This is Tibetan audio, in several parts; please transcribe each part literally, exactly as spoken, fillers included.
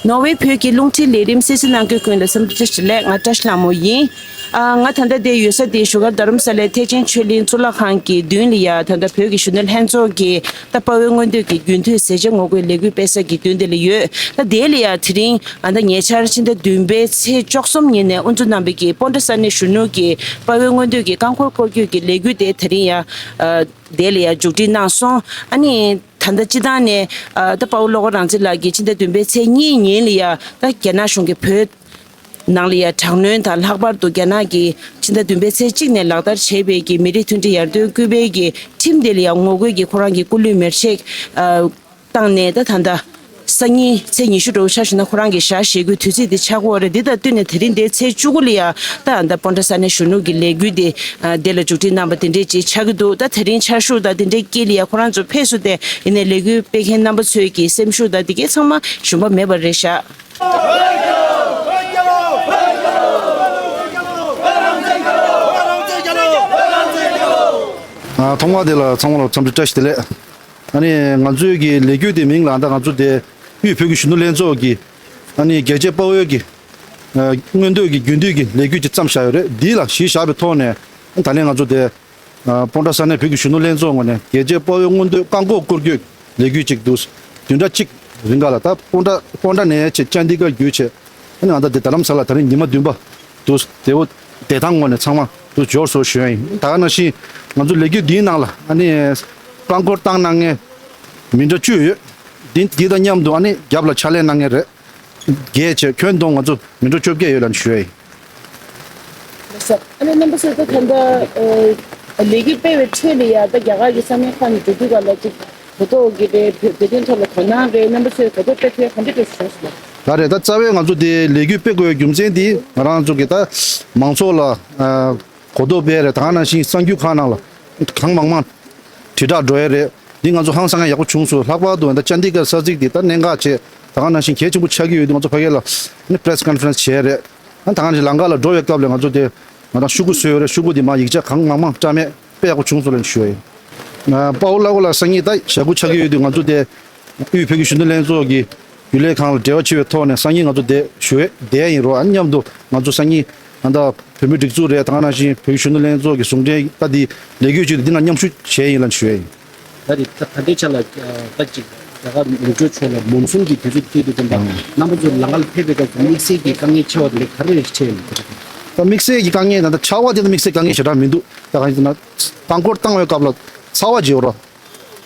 ནོར་ཝེ་བོད་ཀྱི་རླུང་འཕྲིན་ལས་རིམ་གསན་གཟིགས་གནང་མཁན་ཀུན་ལ་འཚམས་འདྲི་བཀྲ་ཤིས་བདེ་ལེགས། ང་བཀྲ་ཤིས་ལྷ་མོ་ཡིན། ཨ། ང་ད་ལྟ་འདིར་ཡོད་ས་དེ་བཞུགས་སྒར་རྡ་རམ་ས་ལའི་ཐེག་ཆེན་ཆོས་གླིང་གཙུག་ལག་ཁང་གི་མདུན་ལ་ཡ། ད་ལྟ་བོད་ཀྱི་གཞོན་ནུ་ལྷན་ཚོགས་ཀྱི་ད་དཔའ་བོའི་མངོན་འདོད་ཀྱི་རྒྱུན་མཐུད་ཟས་བཅད་ངོ་རྒོལ་ལས་འགུལ་སྤེལ་ས་གི་མདུན་དེ་ལ་ཡོད། ད་དེ་ལ་ཡ་དེ་རིང་ཨ་ད་ཉེ་ཆར་ཕྱི་ཟླ་བདུན་པའི་ཚེས་བཅུ་གསུམ་ཉིན་ནས་དབུ་འཛུགས་གནང་བའི་གི་སྤོན་ཊ་ས་གནས་གཞོན་ནུ་གི་དཔའ་བོའི་མངོན་འདོད་ཀྱི་རྐང་འཁོར་སྐོར་སྐྱོད་ཀྱི་ལས་འགུལ་དེ་དེ་རིང་ཡ། ཨ། དེ་ལ་ཡང་མཇུག་སྒྲིལ་གནང་སོང་། ཨ་ནི་ད་ལྟ་སྤྱི་བཏང་ནས་ཨ་ད་དཔའ་བོ་བློ་དགའ་རང་བཙན་ལགས་ཀྱིས་ཕྱི་ཟླ་བདུན་པའི་ཚེས་གཉིས་ཉིན་ལ་ཡང་ད་རྒྱ་ནག་གཞུང་གིས་བོད་ནང་ལ་ཡང་དྲག་གནོན་དང་། ལྷག་པར་དུ་རྒྱ་ནག་གིས་ཕྱི་ཟླ་བདུན་པའི་ཚེས་གཅིག་ནས་ལག་བསྟར་བྱས་པའི་གི་མི་རིགས་མཐུན་སྒྲིལ་ཡར་ཐོན་སྐུལ་སྤེལ་གྱི་ཁྲིམས་དེ་ལ་ཡང་ངོ་རྒོལ་གྱི་ཁོ་རང་གི་སྐུ་ལུས་མེར་བསྲེགས་ཨ། བཏང་ནས་ད་ད་ལྟ་སང་ཉིན་ཚེས་ཉི་ཤུ་འདྲ་བོ་ཆ་བཞག་ན་ཁོ་རང་གི་ཞག་ཞེ་དགུའི་དུས་ཚིགས་དེ་ཆགས་ཀྱི་ཡོད་རེད། འདི་དང་བསྟུན་ནས་དེ་རིང་འདིར་ཚེས་བཅུ་དགུ་ལ་ཡ་ད་ད་སྤོན་ཊ་ས་གནས་གཞོན་ནུ་གི་ལས་འགུལ་དེ་ཨ་དེ་ལ་མཇུག་སྒྲིལ་གནང་བ་དེ་འདྲས་ཅིག་ཆགས་ཀྱི་འདུག་ད་དེ་རིང་ཆར་ཤུགས་དང་དེ་འདྲའི་དཀྱིལ་ལ་ཡ་ཁོ་རང་ཚོ་ཕེབས་སོང་སྟེ། ཡིན་ནའི་ལས་འགུལ་སྤེལ་མཁན་རྣམ་པ་ཚོའི་གི་སེམས་ཤུགས་དང་དེ་གའི་ཚང་མ་ཞུམ་པ་མེད་པ་རེད་ཤག་ཨ། ཐོག་མ་དེ་ལ་ཚང་མ་ལ་འཚམས་འདྲི་བཀྲ་ཤིས་བདེ་ལེགས། ཨ་ནི་ང་ཚོའི་གི་ལས་འགུལ་དེ་མིང་ལ་ད་ང་ཚོ་དེ་དབུས་བོད་ཀྱི་གཞོན་ནུ་ལྷན་ཚོགས་ཀྱི་ཨ་ནི་རྒྱལ་གཅེས་དཔའ་བོའི་གི་ཨ་མངོན་འདོད་ཀྱི་རྒྱུན་མཐུད་ཀྱི་ལས་འགུལ་ཅིག་བརྩམས་བཞག་ཡོད་རེད། འདི་ལ་གཞི་བཞག་པའི་ཐོག་ནས་ད་ལན་ང་ཚོ་དེ་ཨ་སྤོན་ཊ་ས་གནས་བོད་ཀྱི་གཞོན་ནུ་ལྷན་ཚོགས་ངོས་ནས་རྒྱལ་གཅེས་དཔའ་བོའི་མངོན་འདོད་རྐང་འཁོར་སྐོར་སྐྱོད་ལས་འགུལ་ཅིག་འདུག་བདུན་ཕྲག་གཅིག་རིང་ག་ལ་ད་སྤོན་ཊ་སྤོན་ཊ་ནས་བྱས་ཅན་ཌི་གར་བརྒྱུད་བྱས། ཨ་ནི་ང་ད་དེ་རྡ་རམ་ས་ལ་ད་རིང་ཉི་མ་བདུན་པ་འདུག་དེ་བོ་བདེ་ཐང་ངོས་ནས་ཚང་མ་འདུག་འབྱོར་སོང་ཞུ་ཡ་ཡིན། ད་ག་ནང་བཞིན་ང་ཚོ་ལས་འགུལ་འདིའི་ནང་ལ་ཨ་ནི་རྐང་འཁོར་བཏང་གནང་མཁན་མི་འདྲ་བཅུ་ཡོད། འདི་འདི་དང་མཉམ་དུ་ཨ་ནི་རྒྱབ་ལ་ཕྱག་ལས་གནང་མཁན་རེད། བརྒྱད་བྱས་ཁྱོན་བསྡོམས་ང་ཚོ་མི་འདྲ་བཅོ་བརྒྱད་ཡོད་ལབ་ཞུ་ཡ་ཡིན། ལགས་སོ། ཨ་ནི་རྣམ་པ་ཚོས་ད་ད་ལྟ་ཨ་ལས་འགུལ་སྤེལ་བའི་ཁྲོད་ལ་ཡ་ད་རྒྱ་གར་གྱི་ས་གནས་ཁག་ནས་འགྲོ་དུས་སྒང་ལ་ཅིག་གོ་རྟོགས་ཀྱི་རེད། བོད་བོད་དོན་ཐོག་ལ་དོ་སྣང་རེད། རྣམ་པ་ཚོས་གོ་རྟོགས་སྤེལ་ཐུབ་ཡ་ག་འདྲ་འདྲ་བྱུང་སོང་ལགས། ད་རེད། ད་རྩ་བའི་ང་ཚོ་དེ་ལས་འགུལ་སྤེལ་དགོས་པའི་རྒྱུ་མཚན་དེ་ང་རང་ཚོ་གི་ད་མང་ཚོགས་ལ་ཨ་གོ་རྟོགས་སྤེལ་རེད། ད་ག་ནང་བཞིན་གསར་འགྱུར་ཁག་ནང་ལ་གང་མང་མང་དྲིལ་བསྒྲགས་འགྲོ་ཡ་རེད། འདི་ང་ཚོ་ཧང་སང་ཡག་པོ་བྱུང་སོང་། ལྷག་པར་དུ་ད་ཅན་ཌི་གར་ས་ཚིགས་འདི་ད་གནད་འགག་བྱས། ད་ག་ནང་བཞིན་གལ་ཆེན་པོ་ཆགས་ཀྱི་ཡོད་དུས་ང་ཚོ་ཕ་གི་ལ་ནི་པི་རེ་སི་ཀོན་ཕ་རེན་སི་བྱས་རེད། ད་ག་ནང་བཞིན་ལམ་ཁ་ལ་འགྲོ་བའི་སྐབས་ལ་ང་ཚོ་དེ་ང་ཚོ་ཤོག་གུ་བཟོས་ཡོད་རེད། ཤོག་གུ་འདི་མ་ཡིག་ཆ་གང་མང་མང་བཀྲམ་མེད་དཔེ་ཡག་པོ་བྱུང་སོང་ལབ་ཞུ་བ་ཡིན། དཔའ་བོ་བླ་གོ་ལ་སང་ཉིན་ད་ཞག་དགུ་ཆགས་ཀྱི་ཡོད་དུས་ང་ཚོ་དེ་དབུས་བོད་ཀྱི་གཞོན་ནུ་ལྷན་ཚོགས་ཀྱི་རྒྱུན་ལས་ཁང་ལ་འབྲེལ་བ་བྱེད་པའི་ཐོག་ནས་སང་ཉིན་ང་ཚོ་དེ་ཞུ་བའི་བསྡད་ཡིན་རོགས། ཨ་མཉམ་དུ་ང་ཚོ་སང་ཉིན་ད་ལྟ་བོད་མི་སྒྲིག་འཛུགས་རེད། ད་ག་ནང་བཞིན་བོད་ཀྱི་གཞོན་ནུ་ལྷན་ཚོགས་ཀྱི་ཟུང་འབྲེལ་ད་འདི་ལས་འགུལ་ཅིག་འདི་ནང་མཉམ་ཞུགས་བྱས་ཡིན་ལབ་ཞུ་བ་ཡིན། ད་རེས་ད་ད་ལྟའི་ཆ་ལ་ད་ཅིག་རྒྱ་གར་ནུབ་ཕྱོགས་ཕྱོགས་ལ་མོན་སུན་གྱི་དུས་ཚོད་ཐོན་དུས་ཙམ་པ་རྣམ་པ་ཚོ་ལམ་ཁ་ལ་ཕེབས་པའི་སྐབས་སུ་དམིགས་བསལ་གྱི་དཀའ་ངལ་ཆེ་བ་དེ་ག་རེ་འཕྲད་ཡོད་ལགས། ད་དམིགས་བསལ་གྱི་དཀའ་ངལ་ད་ལྟ་ཆར་པ་དེ་ད་དམིགས་བསལ་དཀའ་ངལ་ཞེ་དྲག་མི་འདུག་ད་གང་ཡིན་ཟེར་ན་རྐང་འཁོར་བཏང་བའི་སྐབས་ལ་ཚ་བ་ཅིག་ཡོད་རེད།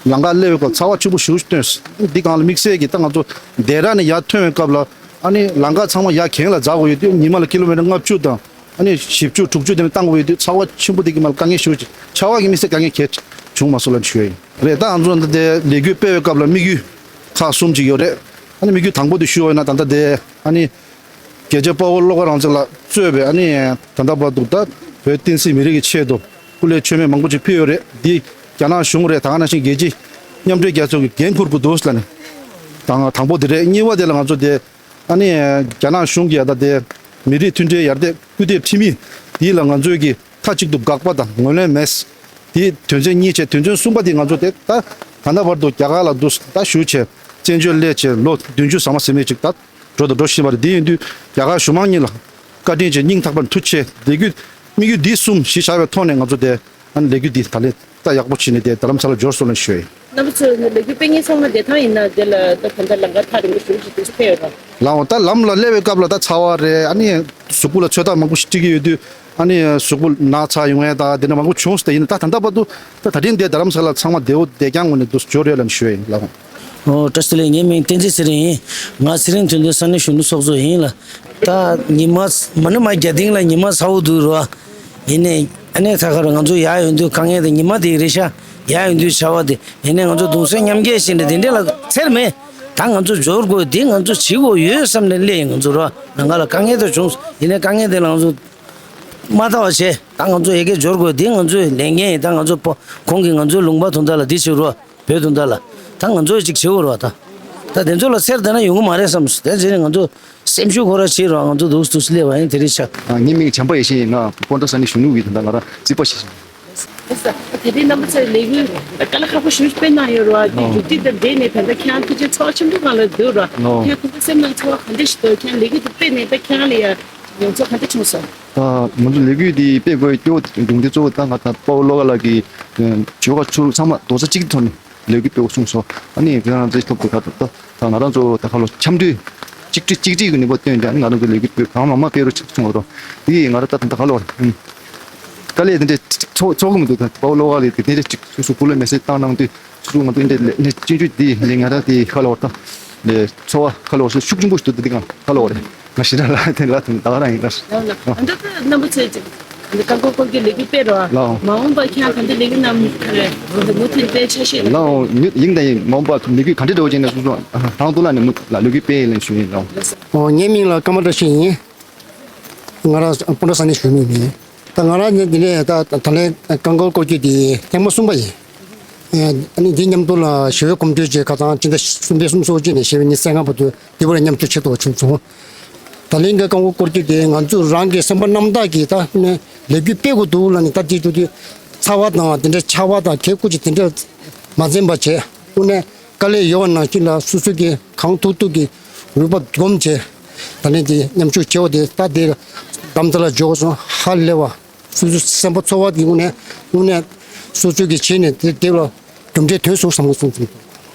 ལམ་ཁ་སླེབས་པའི་སྐབས་ཚ་བ་ཆེན་པོ་ཞེ་པོ་ཞིག་བཏོན་སོང་། འདི་སྒང་ལ་དམིགས་བསལ་གྱི་ད་ང་ཚོ་བདེ་ར་ནས་ཡར་ཐོན་པའི་སྐབས་ལ་ཨ་ནི་ལམ་ཁ་ཚང་མ་ཡར་གྱེན་ལ་འཛེག་དགོས་ཡོད་དུས་ཉི་མ་ལ་ཀི་ལོ་མི་ཊར་ལྔ་བཅུ་དང་ཨ་ནི་བཞི་བཅུ་དྲུག་ཅུ་དེ་འདྲ་བཏང་དགོས་ཡོད་དུས་ཚ་བ་ཆེན་པོ་དེ་གི་མ་ལ་དཀའ་ངལ་ཞེ་པོ་ཅིག་ཆར་པ་གི་དམིགས་བསལ་དཀའ་ངལ་གང་ཡང་བྱུང་མ་སོང་ལབ་ཞུ་ཡ་ཡིན། རེད། ད་ང་ཚོ་ད་ལྟ་ལས་འགུལ་སྤེལ་བའི་སྐབས་ལ་དམིགས་ཡུལ་ཁག་གསུམ་ཅིག་ཡོད་རེད། ཨ་ནི་དམིགས་ཡུལ་དང་པོ་དེ་ཞུ་བ་ཡིན་ན་ད་ལྟ་དེ་ཨ་ནི་རྒྱལ་གཅེས་དཔའ་བོ་བློ་དགའ་རང་བཙན་ལགས་གཙོས་པའི་ཨ་ནི་ད་ལྟ་བར་དུ་ད་བོད་བསྟན་སྲིད་མི་རིགས་ཀྱི་ཆེད་དུ་སྐུ་ལས་མཆོད་མེ་མང་པོ་ཅིག་ཕུལ་ཡོད་རེད། འདི་རྒྱ་ནག་གཞུང་རེད། ད་ག་ནང་བཞིན་རྒྱལ་སྤྱི་མཉམ་འབྲེལ་རྒྱལ་ཚོགས་ཀྱིས་འགན་འཁུར་དགོས་འདུག་ལབ་ནས་དང་དང་པོ་དེ་རེད། གཉིས་པ་དེ་ལ་ང་ཚོ་དེ་ཨ་ནི་རྒྱ་ནག་གཞུང་གིས་ད་ལྟ་དེ་མི་རིགས་མཐུན་སྒྲིལ་ཡར་ཐོན་སྐུལ་འདེད་ཁྲིམས་ཡིག་འདི་ལ་ང་ཚོས་ཀྱི་མཐའ་གཅིག་ཏུ་དགག་པ་དང་ངོས་ལེན་མེད། དེ་དོན་ཚན་གཉིས་བྱས། དོན་ཚན་གསུམ་པ་དེ་ང་ཚོ་དེ་ད་ད་ལྟ་བར་དུ་རྒྱ་གར་ལ་འདུག་ད་བཞུགས་བྱས་བཙན་བྱོལ་སླེབས་བྱས་ལོ་བདུན་ཅུ་ཟ་མ་ཟིན་པ་ཅིག་ད་འགྲོ་དང་འགྲོ་བཞིན་པ་རེད། དེ་ཡིན་དུས་རྒྱ་གར་གཞུང་མང་གཉིས་ལ་བཀའ་དྲིན་ཆེ། སྙིང་ཐག་པ་ནས་ཐུགས་རྗེ་ཆེ། ལས་འགུལ་དམིགས་ཡུལ་འདི་གསུམ་གཞི་བཞག་པའི་ཐོག་ནས་ང་ཚོ་དེ་ཨ་ནི་ལས་འགུལ་འདི་ད་ལན་ད་ཡག་པོ་བྱས་ནས་དེ་རྡ་རམ་ས་ལ་འབྱོར་སོང་ལབ་ཞུ་ཡ་ཡིན། རྣམ་པ་ཚོས་ལས་འགུལ་སྤེལ་མཁན་ཚང་མ་བདེ་ཐང་ཡིན་ན། དེ་ལ་ད་ད་ལྟ་ལམ་ཁ་ཐག་རིང་པོ་ཞེ་པོ་ཅིག་དེ་ཚོ་ཕེབས་ཡོད་རེད། ལགས་འོང་། ད་ལམ་ལ་སླེབས་པའི་སྐབས་ལ་ད་ཚ་བ་རེད། ཨ་ནི་གཟུགས་པོ་ལ་ཚོད་ལྟ་མང་པོ་ཞིག་སྤྲད་ཀྱི་ཡོད་དུས་ཨ་ནི་གཟུགས་པོ་ན་ཚ་ཡོང་ཡ་ད་དེ་འདྲ་མང་པོ་བྱུང་སོང་། དེ་ཡིན་ན་ད་ད་ལྟ་བར་དུ་ད་ད་ཐེངས་འདིར་རྡ་རམ་ས་ལ་ཚང་མ་བདེ་བོ་བདེ་རྐྱང་ངང་ནས་འདུག་འབྱོར་ཡོད་ལབ་ཞུ་ཡ་ཡིན། ལགས་འོང་། ཨོ། བཀྲ་ཤིས་བདེ་ལེགས། ངའི་མིང་བསྟན་འཛིན་ཚེ་རིང་ཡིན། ང་ཚེ་རིང་དོན་ལྡན་ས་གནས་གཞོན་ནུ་ཚོགས་གཙོ་ཡིན་ལགས། ད་ཉི་མ་མ་ཎི་མ་རྒྱ་སྡིངས་ལ་ཉི་མ་ཚ་བོ་འདུག་རོ། ཡིན་ནའི་ཨ་ནེ་ཚ་ཁ་རུ་ང་ཚོ་ཡར་ཡོང་དུས་དཀའ་ངལ་དེ་ཉི་མ་དེ་རེད་ཤག་ཡར་ཡོང་དུས་ཚ་བ་དེ། ཡིན་ནའི་ང་ཚོ་གདུང་སེམས་མཉམ་སྐྱེད་བྱས་ནས་དེ་འདྲས་ལ་འཚེར་མེད། ད་ང་ཚོ་འབྱོར་དགོས། འདི་ང་ཚོ་བྱེད་དགོས་ཡོད་བསམ་ནས་སླེབས་ཡིན། ང་ཚོ་རོ་ལམ་ཁ་ལ་དཀའ་ངལ་དེ་བྱུང་། ཡིན་ནའི་དཀའ་ངལ་དེ་ལ་ང་ཚོ་མ་ལྟ་བ་བྱས། ད་ང་ཚོ་ཡ་གི་འབྱོར་དགོས། འདི་ང་ཚོའི་ལས་འགན་ཡིན། ད་ང་ཚོ་ཁོང་གིས་ང་ཚོའི་ལུང་པ་དོན་དག་ལ་འདི་བྱེད་རོགས། བོད་དོན་དག་ལ་ད་ང་ཚོས་ཅིག་བྱེད་དགོས་རེད་བ། ད་ད་དེ་ཚོ་ལ་འཚེར་བསྡད་ན་ཡོང་གི་མ་རེད་བསམ་སོང་། དེ་བྱས་ནས་ང་ཚོ་སེམས་ཤུགས་ཁོ་ར་བྱེད་རོགས། ང་ཚོ་འདུག་འདུག་སླེབས་པ་ཡིན། དེ་རིང་ཆ། ཨ། ངའི་མིང་བྱམས་པ་ཡེ་ཤེས་ཡིན། ང་སྤོན་ཊ་ས་གནས་གཞོན་ནུ་ཡིན། ད་ང་རང་རྩིག་པ་ཞིག་ཡིན། ལགས་སོ། ད་དེ་རིང་རྣམ་པ་ཚོས་ལས་འགུལ་དཀའ་ལས་ཁག་པོ་ཞེ་པོ་ཅིག་སྤེལ་གནང་ཡོད་རེད་བ། དེ་མཇུག་སྒྲིལ་དང་འབྲེལ་ནས་ད་ལྟ་ཁྱེད་རང་ཐུགས་རྗེ་ཚོར་བ་ཆེན་པོ་ངང་ལ་འདུག་ར། ལགས། ཁྱེད་ཁོང་ཚོ་སེམས་ནང་ཚོར་བ་ག་འདྲ་ཞིག་འདུག་ཁྱེད་རང་ལས་འགུལ་དེ་སྤེལ་ནས་ད་ཁྱེད་རང་ལ་ཡ་མྱོང་ཚོར་ག་འདྲ་བྱུང་སོང་། ད་ང་ཚོ་ལས་འགུལ་འདི་སྤེལ་དགོས་སྐྱོ་དགོངས་དེ་གཙོ་བོ་ད་ང་དང་དཔའ་བོ་བློ་དགའ་ལགས་ཀྱིས་བྱོས་ཁ་ཚུར་ཚང་མ་རྡོག་རྩ་གཅིག་ཐོག་ནས་ལས་འགུལ་སྤེལ་དགོས་གསུངས་སོང་། ཨ་ནི་ཁྱེད་རང་ཚོའི་ཐོག་ཏུ་ཁ་ད་ད་ང་རང་ཚོ་ད་ཁ་ལོ་འཆམ་མཐུན་གཅིག་སྒྲིལ་གཅིག་སྒྲིལ་གྱི་ནུས་པ་བཏོན་ཏེ་ཨ་ནི་ང་རང་ཚོ་ལས་འགུལ་སྤེལ་གང་མང་མང་སྤེལ་རོགས་གཅིག་གསུངས་པ་དང་དེ་ཡིས་ང་རང་ད་ད་ཁ་ལོ་དཀའ་ལས་དེ་འདྲའི་ཚོ་ཚོགས་ཀྱི་མི་འདུག་ད་དཔའ་བོ་བློ་དགའ་ལགས་དེ་དེ་འདྲའི་གཅིག་སོ་སོ་བུ་ལ་མེ་སེ་ཇི་བཏང་གནང་དུས་སོ་སོ་ང་ཚོ་འདི་ལས་ནས་སྤྱོད་འཇུག་འདི་ལས་ང་རང་དེ་ཁ་ལོ་ད་ལས་ཚོ་བ་ཁ་ལོ་སོ་ཤུགས་ཆེན་པོ་ཞིག་འདུག་དེ་གང་ཁ་ལོ་རེད། ང་ཞེ་དྲག་ལ་དེ་ལ་དུང་ད་ག་རང་ཡིན་ལ། ལགས་ལགས། ཨ་འདི་ལྟ་རྣམ་པ་ཚོས་ཀྱི་འདི་རྐང་འཁོར་སྐོར་སྐྱོད་ལས་འགུལ་སྤེལ་རོགས། ལགས། མ་འོངས་པར་ཁྱེད་རང་ག་འདི་ལས་འགུལ་རྣམས་རེད་འདི་མུ་མཐུད་སྤེལ་འཆར་གཞི། ལགས་ཡིན་ད་ཡིན་མ་འོངས་པ་ལས་འགུལ་ག་འདྲ་འགྲོ་བྱས་ནས་སོ་སོ་དང་དུ་ལ་ནས་མུ་ལ་ལས་འགུལ་སྤེལ་ཡིན་ལ་ཞུ་ཡིན་ལགས། ལགས་སོ། ཨོ་ངའི་མིང་ལ་ཀརྨ་བཀྲ་ཤིས་ཡིན། ང་རང་སྤུ་ན་ས་གནས་གཞོན་ནུ་ཡིན། ད་ང་རང་ནི་འདི་ནས་ད་ད་ལན་རྐང་འཁོར་སྐོར་སྐྱོད་དེ་ཐེངས་མ་གསུམ་པ་ཡིན། ཨ་ནི་འདི་མཉམ་དུ་ལ་ཞི་བའི་གོམ་བགྲོད་བྱས་ཁ་སང་སྤྱི་ཟླ་གསུམ་པའི་གསུམ་ཚོགས་གཅིག་ནས་ཞི་བའི་ཉི་ཤུ་རྩ་ལྔ་བར་དུ་འདི་བར་མཉམ་ཞུགས་བྱེད་དུ་བྱུང་སོང་། ད་ལན་གྱི་རྐང་འཁོར་སྐོར་སྐྱོད་དེ་ང་ཚོ་རང་གི་སེམས་པ་རྣམ་དག་གིས་ད་ནས་ལས་འགུལ་སྤེལ་དགོས་འདུག་ལ་ནི་ད་དེ་དུས་དུས་ཚ་བ་དང་དེ་འདྲ་ཆར་བ་དང་གད་སྐུ་ཅིག་དེ་འདྲ་མ་འཛེམས་པ་བྱས་དངོས་གནས་དཀའ་ལས་ཡོད་པ་ནང་བཞིན་ལ་སོ་སོ་གི་གང་ཐུབ་ཐུབ་ཀྱི་རུས་པ་སྒོམ་བྱས་ད་ནི་དེ་མཉམ་ཞུགས་བྱེད་པ་དེ་ད་དེ་རྡ་རམ་ས་ལ་འབྱོར་སོང་ཧ་ལས་པ། སོ་སོའི་སེམས་པ་ཚོར་བ་དེ་དངོས་གནས་དངོས་གནས་སོ་སོ་གི་བྱས་ནས་དེ་དེ་ལ་གྲུབ་འབྲས་ཐོན་སོང་བསམ་གྱི་སོང་ཙང་།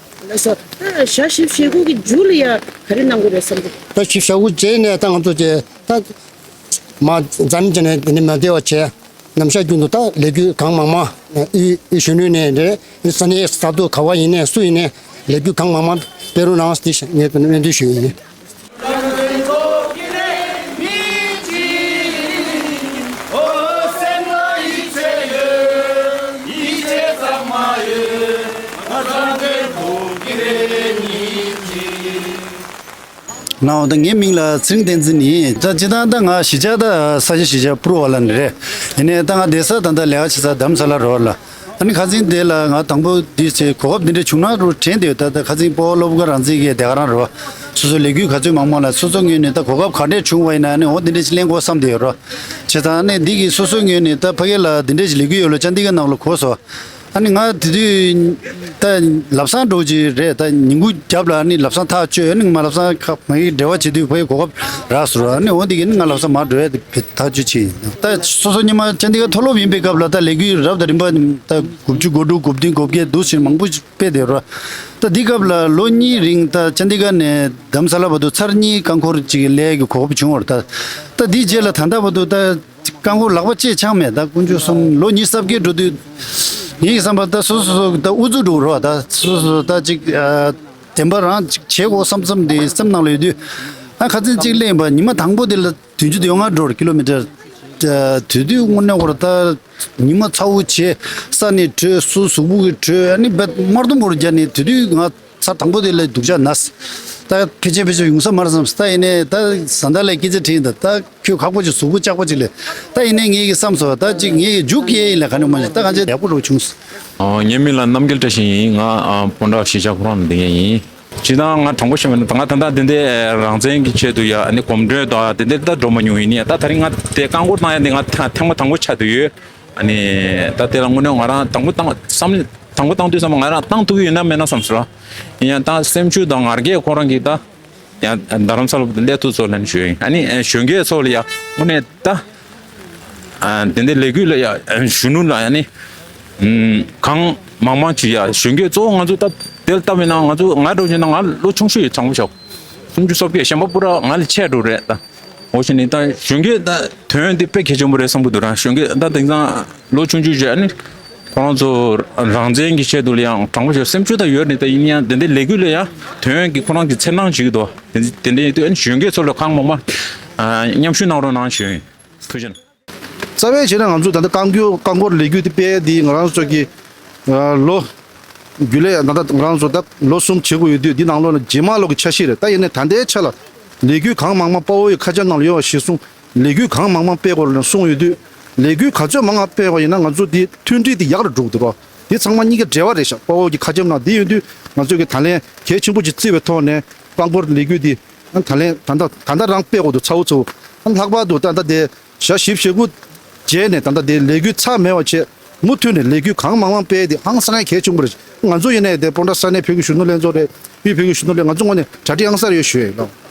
ལགས་སོ། ད་ཞག་བཞི་བཅུ་ཞེ་དགུ་གི་མཇུག་ལ་ཡ་ག་རེ་གནང་དགོས་རེད་བསམ་གྱི། ད་བཞི་བཅུ་ཞེ་དགུ་རྗེས་ནས་ད་ང་ཚོ་ཀྱི་ད་མ་འཛམ་གྱི་ནས་དེ་ནས་མ་བདེ་བ་བྱས་ནམ་ཞག་རྒྱུན་དུ་ད་ལས་འགུལ་གང་མང་མང་དབུས་དབུས་གཞོན་ནུ་ནས་རེད་ས་གནས་ས་ཐོག་ག་བ་ཡིན་ནས་སུ་ཡིན་ནས་ལས་འགུལ་གང་མང་མང་སྤེལ་རོགས་གནང་ཟེར་ངས་སྨོན་འདུན་ཞུ་ཡི་ཡིན། ནའོ་ད་ངའི་མིང་ལ་ཚེ་རིང་བསྟན་འཛིན་ཡིན། ད་སྤྱིར་བཏང་ད་ང་གཞིས་ཆགས་ད་ས་ཆ་གཞིས་ཆགས་པུར་བ་ལ་ནི་རེད། ཡིན་ནའི་ད་ང་བསྡད་ས་ད་ལྟ་ལས་ཀ་བྱེད་ས་རྡ་རམ་ས་ལ་རོ་ལ། ཨ་ནི་ཁ་སང་དེ་ལ་ང་དང་པོ་འདི་བྱས་གོ་སྐབས་འདི་འདྲ་བྱུང་ན་རུ་དྲན་དེ་ད་ལྟ་ཁ་སང་སྤོ་བོ་སློབ་དགའ་རང་བཙན་གྱི་སྡེ་ཁ་རང་རོ། སོ་སོ་ལས་འགུལ་ག་ཚོད་མང་མང་ལ་སོ་སོ་ངོས་ནས་ད་གོ་སྐབས་ག་འདྲས་བྱུང་བ་ཡིན་ན་ཨ་ནི་འོ་འདི་འདྲས་ཅིག་ལེན་དགོས་བསམ་དེ་ཡོད་རོ། བྱས་ཙང་ཨ་ནི་འདི་གི་སོ་སོ་ངོས་ནས་ད་ཕ་གི་ལ་འདི་འདྲས་ཅིག་ལས་འགུལ་ཡོད་ལ་ཅན་འདི་གི་ནང་ལ་གོ་སོ། ཨ་ནི་ང་དེ་དུས་ད་ལམ་སང་འགྲོ་གི་རེད། ད་ཉིན་གུང་རྒྱབ་ལ་ཨ་ནི་ལམ་སང་ཐག་གཅོད་ཨ་ནི་ང་ལམ་སང་ཁ་མ་ཡི་འབྲེལ་བ་བྱེད་དུས་ཕ་གི་གོ་སྐབས་རག་སོང་རོ། ཨ་ནི་འོ་འདི་གི་ནི་ང་ལམ་སང་མར་འགྲོ་ཡ་དེ་ཐག་གཅོད་བྱས་ཡིན། ད་སོ་སོ་ཉི་མ་ཅན་འདི་ག་མཐོ་སློབ་ཡིན་པའི་སྐབས་ལ་ད་ལས་འགུལ་རབ་དང་རིམ་པ་ད་དགུ་བཅུ་གོ་དྲུག་གོ་བདུན་གོ་བརྒྱད་འདུག་ཟེར་མང་པོ་ཞིག་སྤེལ་བསྡད་རོ། ད་འདི་སྐབས་ལ་ལོ་གཉིས་རིང་ད་ཅན་འདི་ག་ནས་རྡ་རམ་ས་ལ་བར་དུ་ཚར་གཉིས་རྐང་འཁོར་གཅིག་ལས་ཀྱི་གོ་སྐབས་བྱུང་བར་ད་ད་འདིའི་རྗེས་ལ་ད་ལྟ་བར་དུ་ད་རྐང་འཁོར་ལག་པ་བཅད་ཆག་མེད། ད་དཀོན་མཆོག་གསུམ་ལོ་ཉི་ཤུ་རྩ་བརྒྱད་འགྲོ་དུས་ངེད་ཀྱི་བསམ་པ་ད་སོ་སོ་སོ་ད་ཨུ་ཚུགས་འགྲོ་རོགས་ད་སོ་སོ་ད་ཅིག་བདེན་པ་རང་ཅིག་བྱེད་དགོས་བསམ་བསམ་དེ་སེམས་ནང་ལ་ཡོད་དུས་ཨ་ཁ་ཚིན་ཅིག་གླེང་བ་ཉི་མ་དང་པོ་དེ་ལ་བདུན་ཅུ་དོན་ལྔ་འགྲོ་ར་ཀི་ལོ་མི་ཊར་དེ་དུས་དངོས་གནས་ཁོ་ར་ད་ཉི་མ་ཚ་བོ་བྱས་ས་ནས་བྲོས་སོ་གཟུགས་པོ་གི་བྲོས་ཨ་ནི་བད་དམར་གདུང་བོར་རྒྱ་ནས་དེ་དུས་ང་། ཚར་དང་པོ་དེ་ལ་སྡུག་ཅག་ན། ད་ཕལ་ཆེར་ཕལ་ཆེར་ཡོང་ས་མ་རེད་བསམས། ད་ཡིན་ནའི་ད་བཟའ་ཟླ་ལ་སྐད་ཆ་དྲིས་ད་ད་ཁྱོད་ཁག་པོ་ཅིག་གཟུགས་པོ་ལྕགས་པོ་ཅིག་ལས། ད་ཡིན་ནའི་ངེད་ཀྱི་བསམ་སོང་ད་ཅིག་ངེད་ཀྱི་མཇུག་སྐྱེལ་ཡིན་ལ་ག་ནས་མ་ཤེས་ད་གང་ཅི་ཡག་པོ་རུ་བྱུང་སོང་། ངའི་མིང་ལ་རྣམ་རྒྱལ་བཀྲ་ཤིས་ཡིན། ང་སྤོན་ཊ་གཞིས་ཆགས་ཁོ་རང་ལ་བསྡད་མཁན་ཡིན། སྤྱིར་བཏང་ང་དྲང་པོ་བཤད་པ་ན་ད་ང་ད་ལྟ་དེ་འདྲའི་རང་བཙན་གྱི་ཆེད་དུ་ཡ་ཨ་ནི་གོམ་བགྲོད་དང་དེ་འདྲའི་ད་འགྲོ་མ་མྱོང་ཡིན་ནའི་ད་ད་རིང་ང་དེ་རྐང་འཁོར་བཏང་ཡ་དེ་ང་ཐེངས་མ་དང་པོ་ཆགས་བསྡད་ཡོད། ཨ་ནི་ད་དེ་ལ་དངོས་གནས་ང་རང་དང་པོ་བཏང་བསམ་དང་པོ་བཏང་དུས་ཙམ་པ་ང་རང་བཏང་ཐུབ་ཀྱི་ཡོད་ན་མེད་ན་བསམ་སོང་། ཡིན་ཡང་ད་སེམས་ཤུགས་དང་ང་རྒྱལ་ཁོ་རང་གིས་ད་ཡང་རྡ་རམ་ས་ལ་སླེབས་ཐུབ་ཚོ་ལན་ཞུ་ཡིན། ཨ་ནི་གཞོན་སྐྱེས་ཚོ་ལ་ཡང་དངོས་གནས་ད་དེ་འདྲའི་ལས་འགུལ་ལ་ཡང་གཞོན་ནུ་ལ་ཨ་ནི་གང་མང་མང་ཅིག་ཡ་གཞོན་སྐྱེས་གཙོ་བོ་ང་ཚོ་ད་དེ་ལ་ལྟ་བས་ན་ང་ཚོ་ང་འདྲ་བྱས་ན་ང་ལོ་ཆུང་ཤོས་ཡོད་དྲང་པོ་བཤད། སུམ་ཅུ་སོ་བརྒྱད་གཞན་པ་པུ་ར་ང་ལས་ཆེ་འགྲོ་རེད་ད། འོ་ཞེས་ནི་ད་གཞོན་སྐྱེས་ད་དོན་འདི་དཔེ་གལ་ཆེན་པོ་རེད་བསམ་གྱི་འདུག་ར། གཞོན་སྐྱེས་ད་དེང་སང་ལོ་ཆུང་ཆུང་བྱས་ནི་ཁོ་རང་ཚོ་རང་བཙན་གྱི་ཆེད་དུ་ལ་ཡང་དྲང་པོ་བྱས་སེམས་ཤུགས་ད་ཡོད་ནི་ད་ཡིན་ཡང་དེ་འདྲའི་ལས་འགུལ་ལ་ཡང་དོན་གྱི་ཁོ་རང་གི་འཚེར་སྣང་བྱེད་ཀྱི་འདུག་དེ་འདྲའི་ཡིན་དུས་གཞོན་སྐྱེས་ཚོ་ལ་གང་མང་མང་མཉམ་ཞུགས་གནང་རོགས་གནང་ཞུ་ཡིན། ཐུགས་རྗེ་གནང་། རྩ་བའི་བྱས་ན་ང་ཚོ་ད་ལྟ་རྐང་རྐང་འཁོར་ལས་འགུལ་དེ་སྤེལ་དེ་ང་རང་ཚོ་གི་ལོ་རྒྱུས་ལས་ད་ལྟ་ང་རང་ཚོ་ད་ལོ་གསུམ་བྱེད་དགོས་ཡོད་དུས་འདི་ནང་ལོགས་ལ་རྗེས་མ་ལོ་གི་འཆར་གཞི་རེད། ད་ཡིན་ནའི་ད་ལྟའི་ཆ་ལ་ལས་འགུལ་གང་མང་མང་དཔའ་བོ་ཡི་ཁ་བྱང་ནང་ལ་ཡོད་པ་གཞིར་བཟུང་ལས་འགུལ་གང་མང་མང་སྤེལ་དགོས་ལ་གསུངས་ཡོད་དུས་ལས་འགུལ་ག་ཚོད་མང་མང་སྤེལ་བ་ཡིན་ན་ང་ཚོ་འདི་མཐུན་སྒྲིལ་འདི་ཡག་རུ་འགྲོ་གི་འདུག་རོ། འདི་ཚང་མ་གཉིས་ཀ་འབྲེལ་བ་རེད་ཤག་དཔའ་བོ་གི་ཁ་བྱང་ནང་འདི་ཡོད་དུས་ང་ཚོ་གི་ད་ལན་གལ་ཆེན་པོ་ཅིག་བརྩི་བའི་ཐོག་ནས་རྐང་འཁོར་ལས་འགུལ་འདི་ད་ལན་ད་ལྟ་ད་ལྟ་རང་སྤེལ་དགོས་འདུག་ཚ་བོ་ཚ་བོ། ལྷག་པར་དུ་ད་ལྟ་དེ་ཞག་བཞི་བཅུ་ཞེ་དགུ་རྗེས་ནས་ད་ལྟ་དེ་ལས་འགུལ་ཚར་མེད་པ་བྱས་ མུ་མཐུད་ནས་ལས་འགུལ་གང་མང་མང་སྤེལ་ཏེ་ཧང་སང་ཡ་གལ་ཆེན་པོ་རེད། ང་ཚོ་ཡིན་ནའི་དེ་སྤོན་ཊ་ས་གནས་བོད་ཀྱི་གཞོན་ནུ་ལྷན་ཚོགས་རེད། དབུས་བོད་ཀྱི་གཞོན་ནུ་ལྷན་ང་ཚོ་ངོས་ནས་གྲ་སྒྲིག་ཧང་སང་ཡོད་ཞུ་ཡ་ཡིན་ལགས།